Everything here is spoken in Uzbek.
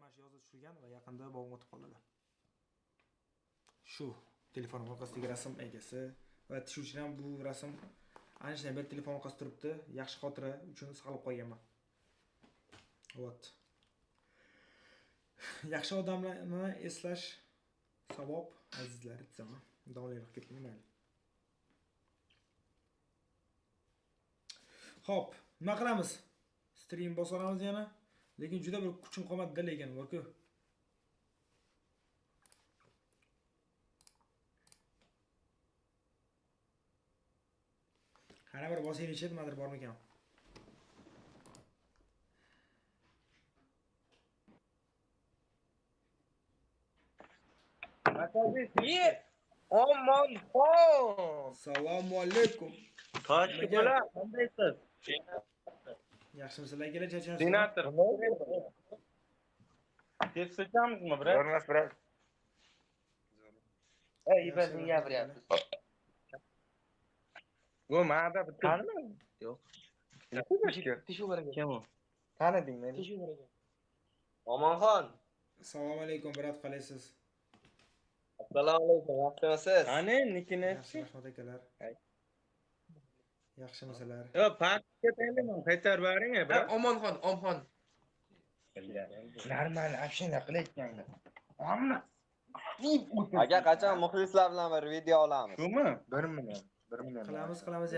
Mana shu yozda tushirgan va yaqinda bobom o'tib qoladi. Shu telefon orqasidagi rasm egasi va tushuvchilar ham bu rasm anchadan beri telefon orqasida turibdi. Yaxshi xotira uchun saqlab qo'yganman. Вот. Yaxshi odamlarni eslash savob, azizlar, desam. Davomliroq ketdim mayli. Xo'p, nima qilamiz? Stream bosolamiz yana. Lekin juda bir kuchim qolmadi-da lekin, borku. Qani bir bosaylikchi, nimadir bormikan? Omonxon. Assalomu alaykum. Toshki bola, qandaysiz? Yaxshimisizlar, akalar, charchaysizlar? Senator. Tez sochamizmi, brat? Ko'rmas, brat. Ey, Yaxshi, ibadin gapiryapsiz. Bu ma'da bitta. Tanimading? Yo'q. Tishu bor ekan. Kim u? Taniding meni. Tishu bor ekan. Omonxon. Assalomu alaykum, brat, qalaysiz? Assalomu alaykum, yaxshimisiz? Qani, nikini? Yaxshi, rahmat akalar. Yaxshimisizlar? Yo, pastga tayinlaman, qaytarib bering, brat. Omonxon, Omxon. Normal общение qilayotganda. Omma. Aka qachon muxlislar bilan bir video olamiz? Shumi? 1 million, 1 million. Qilamiz, qilamiz.